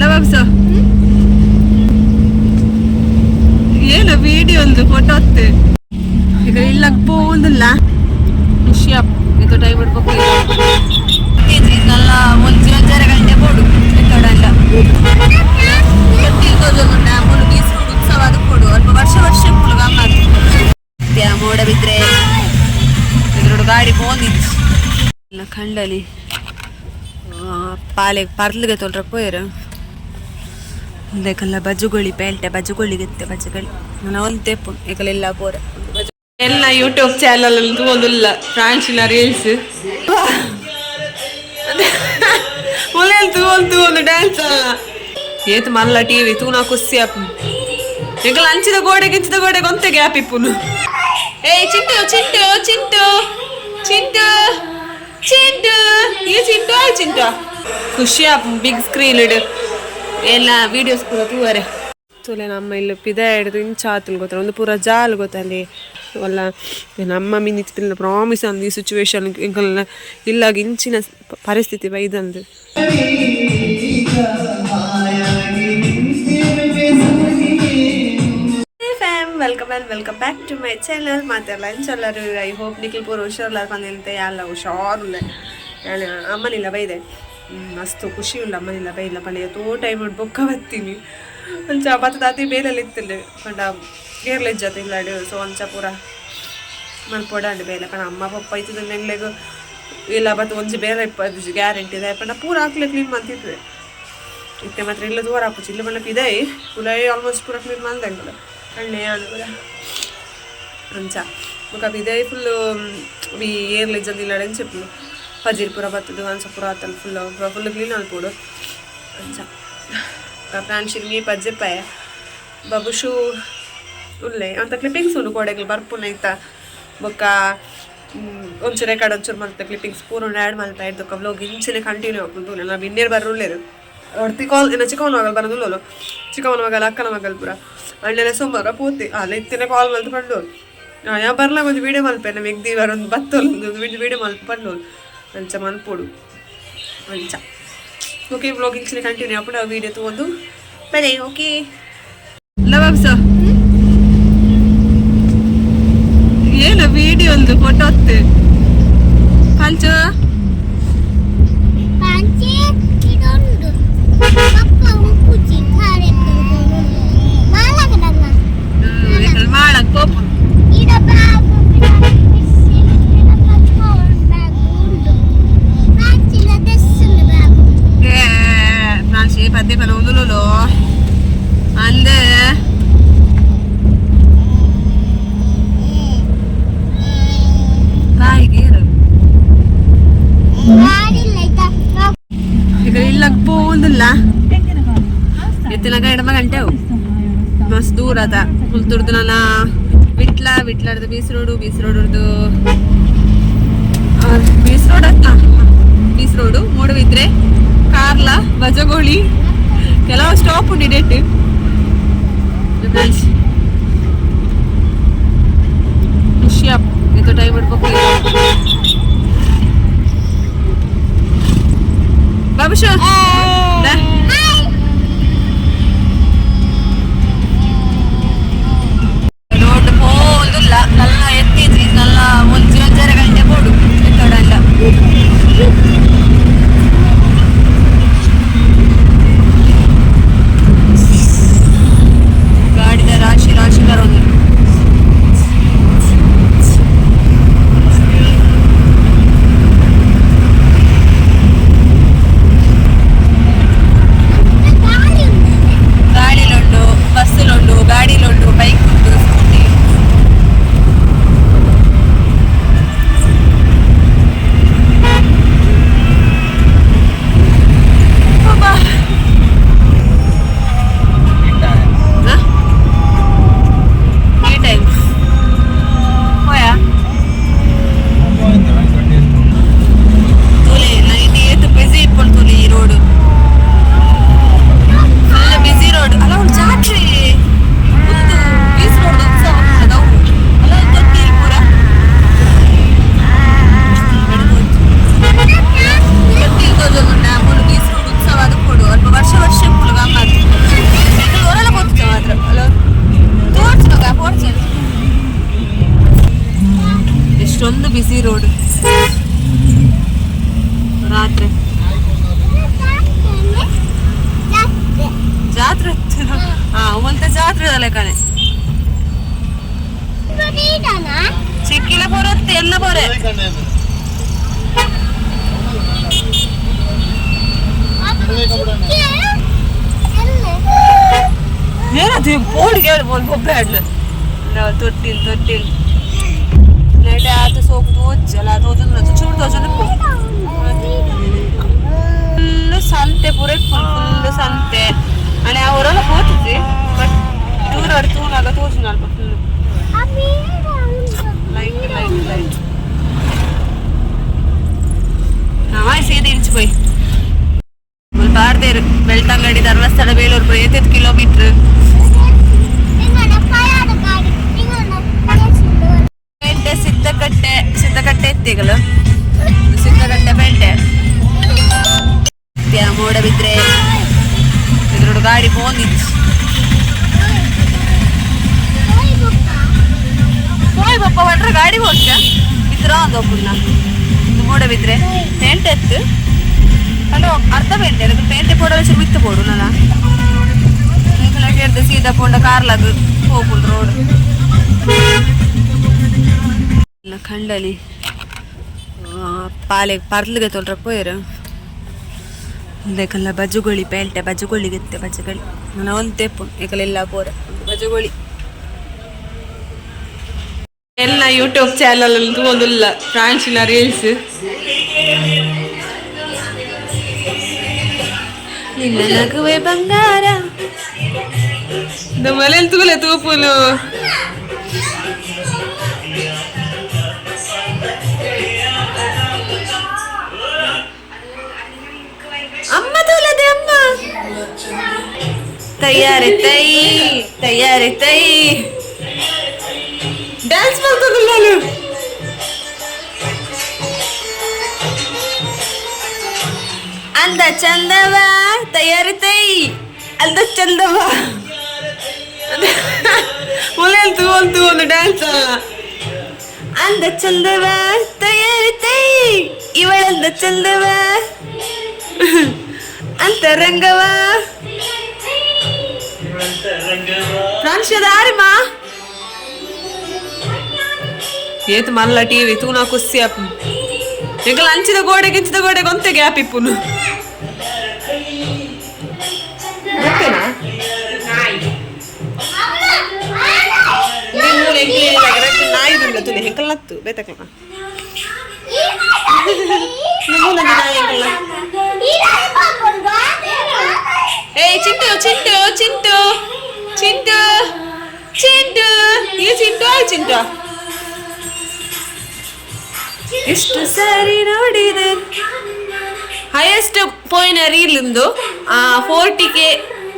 ಲವಬ್ಸ ಏನು ವಿಡಿಯೋ ಒಂದು ಫೋಟೋ ಹತ್ತು ಈಗ ಇಲ್ಲ ಪೋಂದಿಲ್ಲ. ಖುಷಿ ಇದು ಟೈಮ್ ಇಡ್ಬೇಕು. ಒಂಜಿ ಒಂಜರೆ ಗಂಟೆ ಬೋಡು ಎತ್ತೋಡಲ್ಲ ಮೂಲು ಬೀಸ್ಕೊಂಡು ಉತ್ಸವ ಅದು ಕೊಡು ಅಲ್ಪ ವರ್ಷ ವರ್ಷ ಪುಲು ಗಮ್ಮತ್ತು. ಮೋಡ ಬಿದ್ರೆ ಇದ್ರೊಡು ಗಾಡಿ ಪೋಂದಿತ್ತು ಇಲ್ಲ ಖಂಡಲಿ ಪಾಲೆ ಪರ್ಲಿಗೆ ತೊಲ್ರ ಪೋಯರು. ಉಂದೆಕಲ್ಲ ಬಜುಗೊಳಿ ಪೇಲ್ಟೆ ಬಜುಗೊಳಿಗೆತ್ತೆ ಬಜುಗಳಿ ನಾನು ಒಂತೆಪ್ಪು ಏಕಲೆಲ್ಲ ಪೋರ ಎಲ್ಲ ಯೂಟ್ಯೂಬ್ ಚಾನಲ್ ಅಲ್ಲಿ ತೂವೊಂದುಲ್ಲ ಫ್ರಾನ್ಸಿನ ರೀಲ್ಸ್ ಮುಲೇಲ್ ತೂವೊಂದು ತೂವೊಂದು ಡ್ಯಾನ್ಸ್ ಅಲ್ಲ ಏತ್ ಮಲ್ಲ ಟಿವಿ ತೂನಾ ಖುಷಿ ಅಪ್ ಎಂಕಲ್ ಅಂಚಿದ ಗೋಡೆ ಗಿಂಚಿದ ಗೋಡೆ ಗೊಂತೆ ಗ್ಯಾಪ್ ಇಪ್ಪುನು. ಏಯ್ ಚಿಂಟು ಚಿಂಟು ಚಿಂಟು ಚಿಂಟು ಚಿಂಟು ಈ ಚಿಂಟು ಆಯ್ ಚಿಂಟು ಖುಷಿ ಆಪ್ ಬಿಗ್ ಸ್ಕ್ರೀನ್ ಇಡು ಎಲ್ಲ ವೀಡಿಯೋಸ್ ಪೂರ ತೂವರೆ. ತೂಲೆ ನಮ್ಮ ಇಲ್ಲಿ ಪಿದ ಹಿಡ್ದು ಇಂಚ ಆತುಲ್ ಗೊತ್ತಲ್ಲ ಒಂದು ಪೂರ ಜಾಲ್ ಗೊತ್ತಲ್ಲಿ ಒಲ್ಲ ನಮ್ಮ ಮಿನಿ ಪ್ರಾಮಿಸ್ ಅಂದ್ ಈ ಸಿಚುವೇಶನ್ ಎಂಕಲ್ನ ಇಲ್ಲಾಗ ಇಂಚಿನ ಪರಿಸ್ಥಿತಿ ಬೈದಂದು. Fam, welcome and welcome back to my channel. ಮಾತೆಲ್ಲ ಇಂಚಲ್ಲರು I hope Nikhil ಪೂರ ಹುಷಾರ್ಲಾರ ಬಂದಿಂತೆ ಎಲ್ಲ ಹುಷಾರುಲ್ಲ. ನಾನು ಅಮ್ಮನಿಲ್ಲ ಬೈದೆ ಮಸ್ತ್ ಖುಷಿ ಉಲ್ಲ ಅಮ್ಮನಿಲ್ಲ ಬೈಲ್ಲ ಪಂಡ ತೋ ಟೈಮ್ ಬೊಕ್ಕ ಬತ್ತೀನಿ ಒಂಚ ಬತ್ತ ತಾತಿ ಬೇಲೆಲ್ಲ ಇತ್ತಿಲ್ಲ ಪಂಡ ಗೇರ್ಲೆಜ್ಜ ಇಲ್ಲಾಡು. ಸೊ ಒಂಚ ಪೂರ ಮಲ್ಪೊಡಂಡು ಬೇಲೆ ಪಂಡ ಅಮ್ಮ ಪಪ್ಪ ಇತ್ತದ ಎಂಗ್ಲೆಗ್ ಇಲ್ಲ ಬತ್ತು ಒಂಜಿ ಬೇಲೆ ಇಪ್ಪದು ಗ್ಯಾರಂಟಿ ಇದೆ ಪಂಡ ಪೂರ ಹಾಕ್ಲೆ ಕ್ಲೀನ್ ಮಾಡ್ತಿದ್ವಿ. ಇತ್ತೆ ಮಾತ್ರ ಇಲ್ಲ ದೂರ ಆಪುಜಿ ಇಲ್ಲ ಪಂಡ ಪಿದೈ ಉಲಾಯಿ ಆಲ್ಮೋಸ್ಟ್ ಪೂರ ಕ್ಲೀನ್ ಮಾಡ್ದಂಗಲ್ಲ ಅಣ್ಣೆ ಅನುಕೂಲ ಅಂಚ ಬೊಕ ಪಿದೈ ಫುಲ್ ಈ ಏರ್ಲೆ ಜಲ್ದಿ చెప్పు ಪಜಿರ್ ಪೂರ ಬತ್ತದು ಅಂಚ ಪೂರ ಆತಲ್ ಫುಲ್ ಫುಲ್ ಕ್ಲೀನ್ ಅಲ್ಪೋಡು ಅಂಚ. ಪ್ರಾನ್ಶಿಗ್ ಮೀ ಪಜ್ಜೆಪ್ಪಾಯ ಬಬುಷು ಉಲ್ಲೆ ಅಂತ ಕ್ಲಿಪ್ಪಿಂಗ್ಸ್ ಉಂಡು ಕೋಡೆಗ್ಲು ಬರ್ಪುನ ಇತ್ತ ಬೊಕ್ಕ ಒಂಚೂರು ರೆಕಾರ್ಡ್ ಒಂಚೂರು ಮಲ್ತ ಕ್ಲಿಪ್ಪಿಂಗ್ಸ್ ಪೂರ ಆ್ಯಡ್ ಮಲ್ಪ ಇದ್ದಕ್ಕ ವ್ಲಾಗ್ ಇಂಚಿನ ಕಂಟಿನ್ಯೂ ಆಪುಂಡು. ನನ್ನ ಬಿನ್ನೇರು ಬರ್ರುಲ್ಲೇರು ಒರ್ತಿ ಕಾಲ್ ಇನ್ನ ಚಿಕ್ಕವನ ಮಗಲ್ ಬರೋದುಲ್ಲೋ ಚಿಕ್ಕವನ ಮಗಲ್ ಅಕ್ಕನ ಮಗಲ್ ಪೂರ ಅಣ್ಣನ ಸೋಮವಾರ ಪೋತಿ ಅಲ್ಲ ಇತ್ತಿನ ಕಾಲ್ ಮಲ್ತು ಪಂಡೋಲ್ ಯಾ ಬರ್ಲಾಗ ಒಂದು ವೀಡಿಯೋ ಮಲ್ಪೆ ನಮ್ಮ ಎಗ್ದಿ ಬರೊಂದು ಬತ್ತೋಲ್ ಒಂದು ವೀಡಿಯೋ ಮಲ್ಪ ಪಂಡೋಲ್ ಅಂಚ ಮಲ್ಪೊಡು ಅಂಚ. ಓಕೆ, ವ್ಲಾಗ್ ಇಂಚಿನ ಕಂಟಿನ್ಯೂ ಆಪುಂಡು. ಆ ವೀಡಿಯೋ ತಗೊಂಡು ಬನ್ನಿ. ಓಕೆ ಲವಬ್ಸ ಏನು ವಿಡಿಯೋ ಒಂದು ಫೋಟೋ ಹತ್ತು ಪಂಚು ಪಾಂಚೆ ಇದೊಂದು ಪಪ್ಪ ಉಪ್ಪುಚಿ ಮಾಲಗಡಂಗ. ಮಾಡಕ್ ಪೋಪು. ಇಡ ಬ್ಯಾಗ್ ಬ್ಯಾಗ್ ಉಂಡು ಪಾಂಚಿನ ದೆಸ್ಸುಂಡು ಬ್ಯಾಗ್. ಏ ಫ್ರಾನ್ಸಿ ಪದ್ಯ ಪನ ಉಂದುಲುಲು ಅಂದೆ ಬಾಯಿಗೆ ಗಾಡಿಲ್ಲ ಆಯ್ತಾ. ಈಗ ಇಲ್ಲ ಪೋಂದಿಲ್ಲ ಎತ್ತಿನ ಎಡಮ ಗಂಟೆ ಅವು ಮಸ್ತ್ ದೂರ ಅದ ಪುಲ್ತುರ್ದು ನನ್ನ ವಿಟ್ಲ ವಿಟ್ಲಾಡ್ದು ಬೀಸ್ ರೋಡು ಬೀಸ್ ರೋಡ್ದು ಬೀಸ್ ರೋಡ್ ಅತ್ತ ಬೀಸ್ ರೋಡು ಮೂಡುಬಿದ್ರೆ ಕಾರ್ಲ ಬಜಗೋಳಿ ಕೆಲವು ಸ್ಟಾಪ್ ಉಂಟು ಡೇಟ್. ಖುಷಿ ಇದು ಟೈಮ್ ಇಡ್ಬೇಕು ಬಾಬುಷು. ರೋಡ್ ಪೋಂದುಲ್ಲ ನಲ್ಲ ಎತ್ತಿದ್ರಿ ನಲ್ಲ ಒಂಜಿ ಒಂಜರೆ ಗಂಟೆ ಬೋಡು ಎತ್ತೋಡಲ್ಲ. ಗಾಡಿದ ರಾಶಿ ರಾಶಿ ಬರೋದು. ಚುಕ್ಕಿಲ ಪೋರತ್ತೆ ಎಲ್ಲ ಪೋರೆ. ಏನದು ಪೋಡಿಗೆ ಬೊಬ್ಬೆ ಆಡ್ಲು ನಾವು ತೊಟ್ಟಿಲ್ ತೊಟ್ಟಿಲ್ ನೈಟ್ ಆತ ಸೋಕು ತೋಜಲ್ಲ ತೋಜೊಂದು ಚೂರು ತೋಜೊಂದು. ಫುಲ್ ಸಂತೆ ಪೂರ, ಫುಲ್ ಸಂತೆ. ಅಣೆ ಅವರೆಲ್ಲ ಪೋತಿದ್ವಿ, ಬಟ್ ದೂರ ತೂನಾಗ ತೋಜುನ ಅಲ್ಪ ಫುಲ್ ಲೈಟ್ ಲೈಟ್ ಲೈಟ್. ನಾವಾಯ್ ಸೀದೆ ಇಂಚು ಪೋಯ್ ಬಾರ್ದೇರು ಬೆಳ್ತಂಗಡಿ, ಧರ್ಮಸ್ಥಳ, ಬೇಲೂರು ಪೂರ ಏತೆತ್ ಕಿಲೋಮೀಟರ್. ಪೇಂಟೆ ಸಿದ್ದಕಟ್ಟೆ, ಸಿದ್ದಕಟ್ಟೆ ಎತ್ತಿಗಳು, ಸಿದ್ದಕಟ್ಟೆ ಪೇಂಟೆ. ಮೋಡ ಬಿದ್ರೆ ಎದುರುಡು ಗಾಡಿ ಪೋಂದಿತ್ತು. ಪೋಯ್ ಪಪ್ಪ ಹೊಟ್ರೆ ಗಾಡಿ ಹೋಗ್ತ ಇದ್ರ ಒಂದು ಒಬ್ಬನ. ಮೋಡ ಬಿದ್ರೆ ಪೇಂಟೆ ಎತ್ತು. ಹಲೋ, ಅರ್ಧ ಪೇಂಟೆ ಅದಕ್ಕೆ. ಪೇಂಟೆ ಪೋಡಲು ಚೂರು ಮಿತ್ತು ಪೋಡು. ನನ್ನ ಸೀದಾ ಪೋಂಡ ಕಾರ್ಲಾಗ ಹೋಗುಲ್ ರೋಡ್ ಖಂಡಲಿ. ಪಾಲೆ ಪರ್ಲಿಗೆ ತೊಲ್ರ ಪೋಯರು. ಬೇಕಲ್ಲ ಬಜುಗೊಳಿ ಪೇಂಟೆ, ಬಜುಗೊಳಿಗೆತ್ತೆ ಬಜುಗಳಿ. ನಾನು ಒಂದು ತೆಪ್ಪು ಏಕಲೆಲ್ಲ ಪೋರ ಬಜುಗೊಳಿ. ಎಲ್ಲ ಯೂಟ್ಯೂಬ್ ಚಾನಲ್ ತಗೊಂಡಿಲ್ಲ ಫ್ರಾನ್ಸಿನ ರೀಲ್ಸ್. ನಿನ್ನ ನಗುವೆ ಬಂಗಾರ. ಮನೇಲಿ ತೂಲೆ ತೂಪುನು. ಅಮ್ಮ ತೂಲದೆ ಅಮ್ಮ. ತಯಾರಿ ತೈ, ತಯಾರಿ ತೈ. ಡ್ಯಾನ್ಸ್ ಮಾಡ್ತದಲ್ಲ ನಾನು. ಅಂದ ಚಂದವ ತಯಾರಿ ತೈ, ಅಂದ ಚಂದವ. ಮುಲೇಲ್ ತೂವೊಂದು ತೂವೊಂದು ಡ್ಯಾನ್ಸ್ ಅಲ್ಲ. ಅಂದ ಚಂದವ ತಯಾರಿ ತೈ, ಇವಳಂದ ಚಂದವ ಅಂತರಂಗವ. ಫ್ರಾನ್ಷದ ಆರಿಮಾ ಏತ್ ಮಲ್ಲ ಟಿವಿ ತೂನಾ ಕುಸ್ಸಿ ಅಪ್. ಎಂಕಲ ಅಂಚಿದ ಗೋಡೆ ಗಿಂಚಿದ ಗೋಡೆ ಗೊಂತೆ ಗ್ಯಾಪ್ ಇಪ್ಪುನು. ಗೊತ್ತೇನಾ? ನಾಯಿ ದುಂಡ ತುಲೆ ಹೆಂಕಲ್ ನತ್ತು ಬೇತಕ್ಲ ಮೂಲಂದು ನಾಯಿ ಎಂಕಲ್ನ. ಏಯ್ ಚಿಂಟು, ಚಿಂಟು, ಚಿಂಟು, ಚಿಂಟು, ಚಿಂಟು, ಈ ಚಿಂಟು, ಆ ಚಿಂಟು. ಎಷ್ಟು ಸಾರಿ ನೋಡಿದೆ. ಹೈಯೆಸ್ಟ್ ಪೋಯಿನ ರೀಲ್ ಇಂದು 40K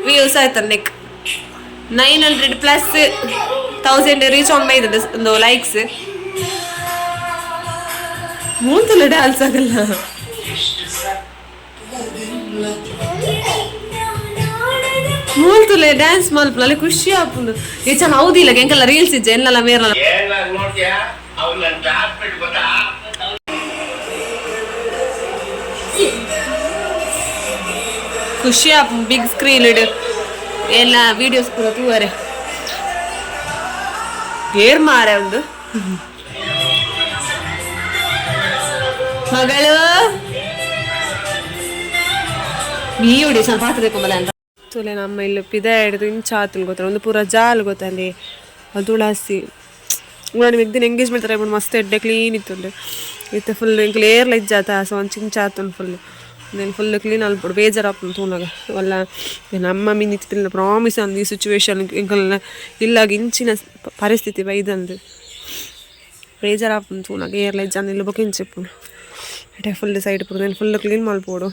views ಆಯ್ತು. ನೆಕ್ 900+ 1000 ರೀಚ್ ಆನ್ ಇದೆ ಒಂದು ಲೈಕ್ಸ್. ಮೂಂತಲ್ಲ ಡ್ಯಾನ್ಸ್ ಆಗಲ್ಲ. ಮೂಲ್ತುಲೆ ಡ್ಯಾನ್ಸ್ ಮಲ್ಪಲೆ ಖುಷಿ ಆಪುಂಡು. ಈ ಚೆನ್ನ ಹೌದಿಲ್ಲ ಎಂಕೆಲ್ಲ ರೀಲ್ಸ್ ಇಜ್ಜೆ ಎಲ್ಲೆಲ್ಲ ಮೇರಲ್ಲ. ನೋಡ್ತೀಯಾ, ಅವ್ರು ನನ್ನ ಕ್ಲಾಸ್ಮೇಟ್ ಗೊತ್ತಾ? ಖುಷಿ ಆಪುಂಡು. ಬಿಗ್ ಸ್ಕ್ರೀನ್ ಇಡು ಎಲ್ಲ ವೀಡಿಯೋಸ್ ಪೂರ ತೂವರೆ. ಏರ್ ಮಾರೆ ಒಂದು ಮಗಳು ಮೀಯುಡಿ ಸ್ವಲ್ಪ ಪಾತ್ರೆ ಅಂತ ತುಲೆ. ನಮ್ಮ ಇಲ್ಲಿ ಪಿದ ಹಿಡಿದು ಇಂಚ ಆತಲ್ ಗೊತ್ತ, ಒಂದು ಪೂರ ಜಾಲ್ ಗೊತ್ತಲ್ಲಿ ತುಳಸಿ. ಉಳಾನಿ ಮೆಗ್ದಿನ ಎಂಗೇಜ್ಮೆಂಟ್ ತರ ಮಸ್ತ್ ಎಡ್ಡೆ ಕ್ಲೀನ್ ಇತ್ತು. ಇತ್ತೆ ಫುಲ್ ಕ್ಲಿಯರ್ ಇಜ್ಜಾತ. ಸೊ ಒಂದು ಚಿಂಚ ಆತುಂಡು ಫುಲ್. నేను ಫುಲ್ ಕ್ಲೀನ್ ಅಲ್ಪೊಡು. ಬೇಜಾರಾಪುಂಡು ತೂನಗ. ವಲ್ಲ ನಮ್ಮ ಮಿನಿ ಪ್ರಾಮಿಸ್ ಅಂದ್ ಈ ಸಿಚುವೇಶನ್ ಎಂಕಲ್ನ ಇಲ್ಲಾಗ ಇಂಚಿನ ಪರಿಸ್ಥಿತಿ ಬೈದಂದು ಬೇಜಾರಾಪುಂಡು ತೂನಗ. ಏರ್ಲ ಇಜ್ಜಾಂದ ಇಲ್ಲು ಬೊಕ ಇಂಚಿಪ್ಪುಂಡು. ಎಡೆ ಫುಲ್ ಸೈಡ್ ಪೂರ నేను ಫುಲ್ ಕ್ಲೀನ್ ಮಲ್ಪೊಡು.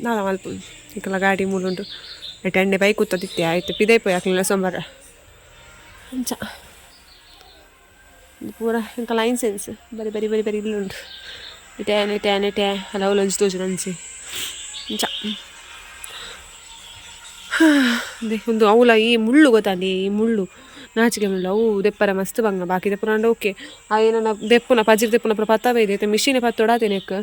ದಾದ ಮಲ್ಪುಂಡು? ಇಕಲ ಗಾಡಿ ಮೂಲುಂಡು. ಎಟೆ ಎಣ್ಣೆ ಬೈಕ್ ಕೂತದಿತ್ತೆ ಆಯ್ತು. ಪಿದೈ ಪೋಯಿ ಅಕ್ಲೆನ ಸೋಂಬಾರ. ಅಂಚ ಪೂರ ಇಂಕ ಲೈನ್ ಸೆನ್ಸ್ ಬರಿ ಬರಿ ಬರಿ ಬರಿ ಇಲ್ಲುಂಡು. ಇಟೆ ನೆಟೆ ನೆಟೆ ಅಲ್ಲ ಒಂಜಿ ತೋಜುನ ಅಂಚಿ ಅಂಚ. ಅದೇ ಒಂದು ಅವುಲ ಈ ಮುಳ್ಳು ಗೊತ್ತಾಂಡಿ, ಈ ಮುಳ್ಳು ನಾಚಿಕೆ ಮುಳ್ಳು. ಅವು ದೆಪ್ಪರ ಮಸ್ತ್ ಬಂಗ. ಬಾಕಿ ದೆಪ್ಪುನ ಓಕೆ. ಆ ಏನನ ದೆಪ್ಪುನ ಪಜಿರ್ ದೆಪ್ಪುನ ಪೂರ ಪತ್ತ ಬೈದೆ. ಐತೆ ಮಿಷಿನ್ ಪತ್ತೊಡಾತೆ ನೆಕ್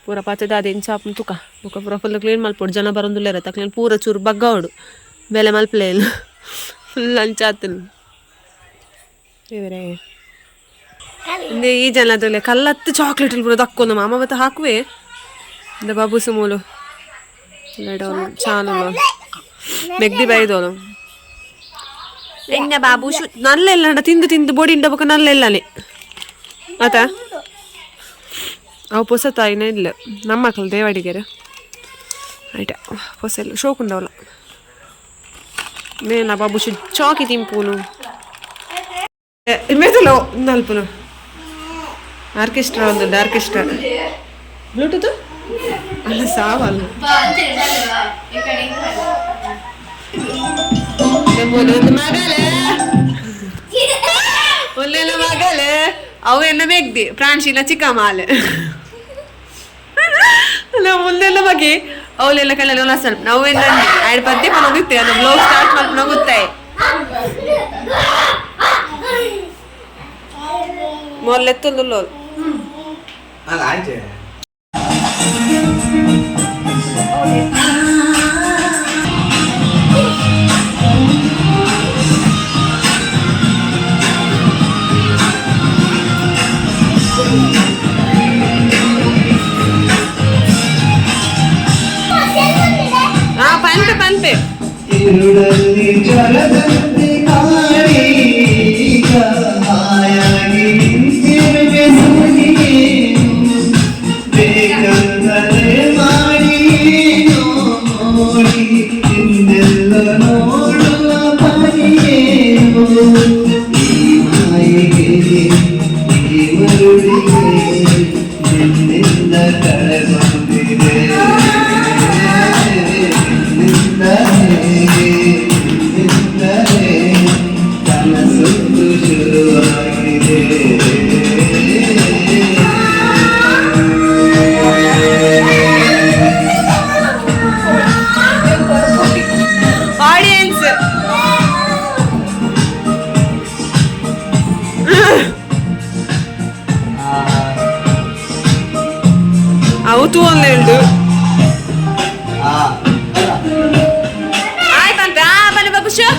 ಪೂರ ಪತ್ತದ. ಅದೇ ಇಂಚ ಆಪುಂಡು ತುಕ. ಬೊಕ ಪೂರ ಫುಲ್ ಕ್ಲೀನ್ ಮಲ್ಪೊಡು. ಜನ ಬರೊಂದುಲ್ಲೆರ್ ತಕ್ಲೆನ್ ಪೂರ ಚೂರು ಬಗ್ಗಾವೊಡು. ಬೇಲೆ ಮಲ್ಪಲೆ ಫುಲ್ ಅಂಚ ಆತುಂಡು. ದೇವೆರೇ. ಇಂದೆ ಈ ಜನದಲ್ಲೇ ಕಲ್ಲತ್ತು ಚಾಕ್ಲೇಟ್ ಪೂರ ದಕ್ಕೊಂದು ಮಾಮ ಬತ್ತ ಹಾಕುವೆ. ಇಂದ ಬಾಬು ಸುಮೂಲು ಚಾನು ಮೆಗ್ದಿ ಬೈದೋಲು ಎನ್ನ ಬಾಬು ಶು ನಲ್ಲೆಲ್ಲ ತಿಂದು ತಿಂದು ಬೊಡಿ ಇಂಡ ಬೊಕ ನಲ್ಲೆಲ್ಲನೆ ಆತ. ಅವು ಪೊಸ ತಾಯಿನ ಇಲ್ಲ ನಮ್ಮ ಮಕ್ಕಳು ದೇವಾಡಿಗೆರೆ ಆಯ್ತಾ ಪೊಸ ಇಲ್ಲ ಶೋಕುಂಡವಲ್ಲ ನೇನ ಬಾಬು ಶು ಚಾಕಿ ತಿಂಪೂನು ಮೆದುಲು ನಲ್ಪುನು ಆರ್ಕೆಸ್ಟ್ರಾ ಒಂದು ಆರ್ಕೆಸ್ಟ್ರಾ ಬ್ಲೂಟೂತ್ ಅಲ್ಲ ಸಾವಲ್ಲ. ಮಗಲೇ ಒಳ್ಳೆಲ್ಲ ಮಗಲೇ ಅವು ಎನ್ನ ಮೆಗ್ದಿ ಪ್ರಾಂಶಿನ ಚಿಕ್ಕ ಮಾಲೆ ಅಲ್ಲ ಮುಂದೆಲ್ಲ ಬಗ್ಗೆ ಅವಳೆಲ್ಲ ಕಲ್ಲೆಲ್ಲ ಸ್ವಲ್ಪ ನಾವು ಎಲ್ಲ ಆಡ್ ಪದ್ಯ ಮನೋಗುತ್ತೆ ಅದು ಬ್ಲಾಗ್ ಸ್ಟಾರ್ಟ್ ಮಾಡ್ಕೊಂಡು ಹೋಗುತ್ತೆ. ಮೊದಲೆತ್ತೊಂದು. ಅಲ್ಲ ಆಯ್ತು. ಹಾ ಪನ್ಪೆ ಪನ್ಪೆ. ഇരുಳಲ್ಲಿ ಜ್ವರದಂತೆ ಕಾಣಿ ಈಗ ಹಾಯಾಗಿ ನಿಂತಿರುವೆ ಸೂರ್ಯನು. ಬೇಕಂತಲೇ ಮಾಡಿ ನೋಡಿ ಹಿಂದೆಲ್ಲ ನೋಡುವ ಪರಿಯೇನು. ಈ ಮಾಯೆಗೆ ಈ ಮರುಳಿಗೆ ನಿನ್ನಿಂದ ಕಳೆಗೊಂಡಿದೆ. ನಿನ್ನಿಂದಲೇ ನಿನ್ನಿಂದಲೇ ಕನಸೊಂದು ಶುರುವಾಗಿದೆ. ಆಡಿಯನ್ಸ್. ಅವು ತೂ ಒಂದು ಹೇಳ್ದು. ಆಯ್ತಂತ ಬನ್ನಿ ಬಾಬುಷು.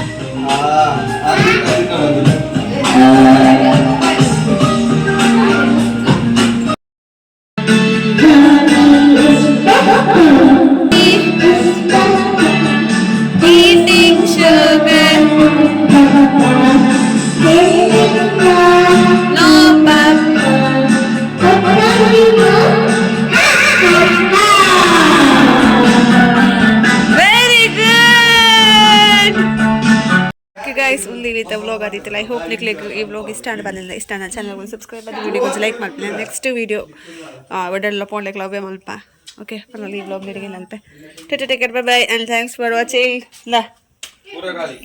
Eating sugar. No pap. Very good. Okay guys, ಒಂದು ಈ ರೀತಿ ವ್ಲಾಗ್ ಆದಿತ್ತಲ್ಲ. I hope ನಿಕ್ಲೆಗ್ ಈ ವ್ಲಾಗ್ ಇಷ್ಟ ಆಂಡ್ ಬಂದಿಲ್ಲ ಇಷ್ಟ ನನ್ನ ಚಾನಲ್ ಸಬ್ಸ್ಕ್ರೈಬ್ ಆಗಿ ವಿಡಿಯೋ ಲೈಕ್ ಮಾಡ್ತೀನಿ. ನೆಕ್ಸ್ಟ್ ವಿಡಿಯೋ ಒಡ್ಡೆಲ್ಲ ಪೋಂಡೆ ಲವ್ವೇ ಮಲ್ಪ. ಓಕೆ ಪರವಾಗಿಲ್ಲ ಈ ವ್ಲಾಗ್ ನಿಮಗೆ ನಲ್ಪೆ. Take care, bye bye and thanks for watching. ಲಾ. ಪೂರ ಖಾಲಿ.